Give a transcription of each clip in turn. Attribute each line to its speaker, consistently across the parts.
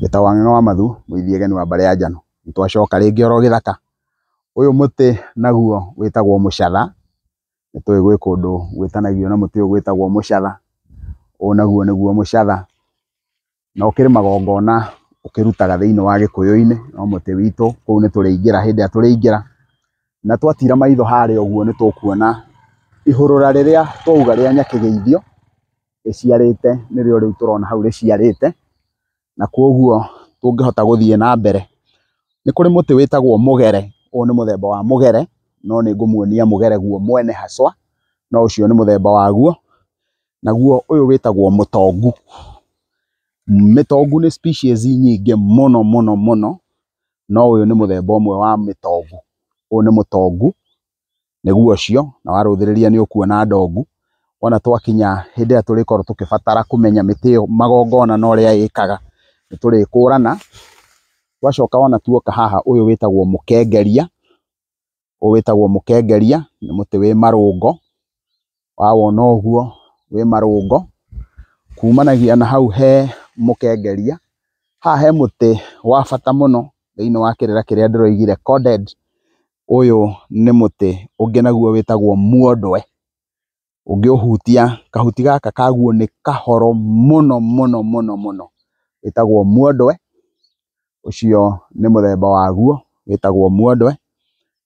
Speaker 1: Njĩtagwo Wang'ang'a wa Mathu, mũithi egeni wa mbarĩ ya Njano. Nĩtwacoka rĩngĩ oro gĩthaka. Ũyũ mũtĩ naguo wĩtagwo mũcatha, nĩtũĩ gwĩ kũndũ gwĩtanagio na mũtĩ ũyũ gwĩtagwo mũcatha. Ũyũ naguo nĩguo mũcatha, na ũkĩrĩ magongona ũkĩrutaga thĩinĩ wa gĩkũyũ-inĩ, no mũtĩ witũ kũu nĩtũrĩingĩra hĩndĩ ĩrĩa tũrĩingĩra. Na twatira maitho harĩa ũguo nĩtũkuona ihũrũra rĩrĩa twauga rĩa nyakĩgeithio, rĩciarĩte nĩrĩo rĩu tũrona hau rĩciarĩte, na koguo tũngĩhota gũthiĩ na mbere. Nĩ kũrĩ mũtĩ wĩtagwo mũgere, ũyũ nĩ mũthemba wa mũgere, no nĩ ngũmuonia mũgere guo mwene haswa, no ũcio nĩ mũthemba waguo. Naguo ũyũ wĩtagwo mũtongu. Mĩtongu nĩ species nyingĩ mũno mũno mũno, no ũyũ nĩ mũthemba ũmwe wa mĩtongu. Ũyũ nĩ mũtongu, nĩguo ũcio, na warũthĩrĩria nĩ ũkuona ndongu. Wona twakinya hĩndĩ ĩrĩa tũrĩkorwo tũkĩbatara kũmenya mĩtĩ ĩyo magongona na ũrĩa ĩkaga, nĩ tũrĩkũrana. Twacoka wona tuoka haha ũyũ wĩtagwo mũkengeria, ũyũ wĩtagwo mũkengeria, nĩ mũtĩ wĩ marũngo, wawona ũguo wĩ marũngo. Kumanagia na hau he mũkengeria, haha he mũtĩ wa bata mũno thĩinĩ wa kĩrĩra kĩrĩa ndĩroigire coded. Ũyũ nĩ mũtĩ ũngĩ naguo wĩtagwo muondwe. Ũngĩũhutia kahuti gaka kaguo nĩ kahoro mũno mũno mũno mũno, wĩtagwo muondwe. Ũcio nĩ mũthemba waguo wĩtagwo muondwe.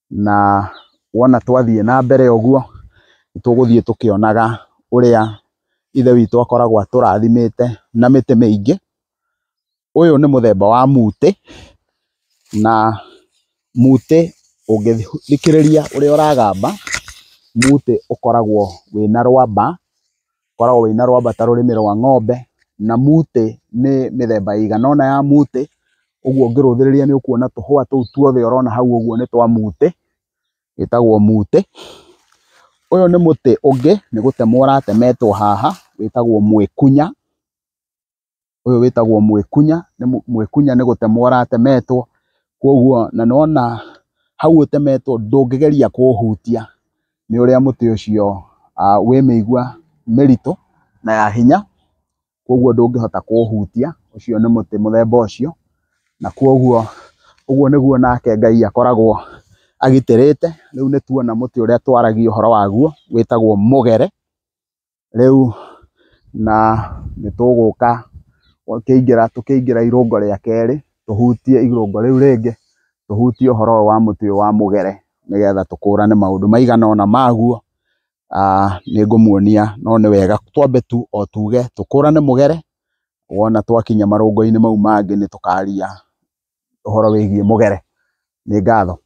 Speaker 1: Na wona twathiĩ na mbere ũguo, nĩtũgũthiĩ tũkĩonaga ũrĩa ithe witũ akoragwo atũrathimĩte na mĩtĩ mĩingĩ. Ũyũ nĩ mũthemba wa mũtĩ, na mũtĩ ũngĩthikĩrĩria ũrĩa ũragamba, mũtĩ ũkoragwo wĩna rwamba, ũkoragwo wĩna rwamba ta rũrĩmĩ rwa ng'ombe, na mũtĩ nĩ mĩthemba ĩigana ũna ya mũtĩ, ũguo ũngĩrũthĩrĩria nĩ ũkuona tũhũa tũu tuothe ũrona hau ũguo nĩ twa mũtĩ, wĩtagwo mũtĩ. Ũyũ nĩ mũtĩ ũngĩ nĩ gũtemwo ũratemetwo haha, wĩtagwo mwĩkunya. Ũyũ wĩtagwo mwĩkunya, mwĩkunya nĩ gũtemwo ũratemetwo, koguo na nĩwona hau ũtemetwo ndũngĩgeria kũũhutia, nĩ ũrĩa mũtĩ ũcio wĩ mĩigua mĩritũ na ya hinya, koguo ndũngĩhota kũũhutia, ũcio nĩ mũtĩ mũthemba ũcio, na koguo ũguo nĩguo nake Ngai akoragwo agitĩrĩte. Rĩu nĩ tuona mũtĩ ũrĩa twaragia ũhoro waguo wĩtagwo mũgere. Rĩu na nĩ tũgũka tũkĩingĩra irũngo rĩa kerĩ, tũhutie irũngo rĩu rĩngĩ, tũhutie ũhoro ũyũ wa mũtĩ ũyũ wa mũgere, nĩgetha tũkũrane maũndũ maigana ũna maguo. Nĩ ngũmuonia no nĩ wega twambe tu o tuge tũkũrane mũgere, wona twakinya marũngo-inĩ mau mangĩ nĩ tũkaria ũhoro wĩgiĩ mũgere. Nĩ ngatho.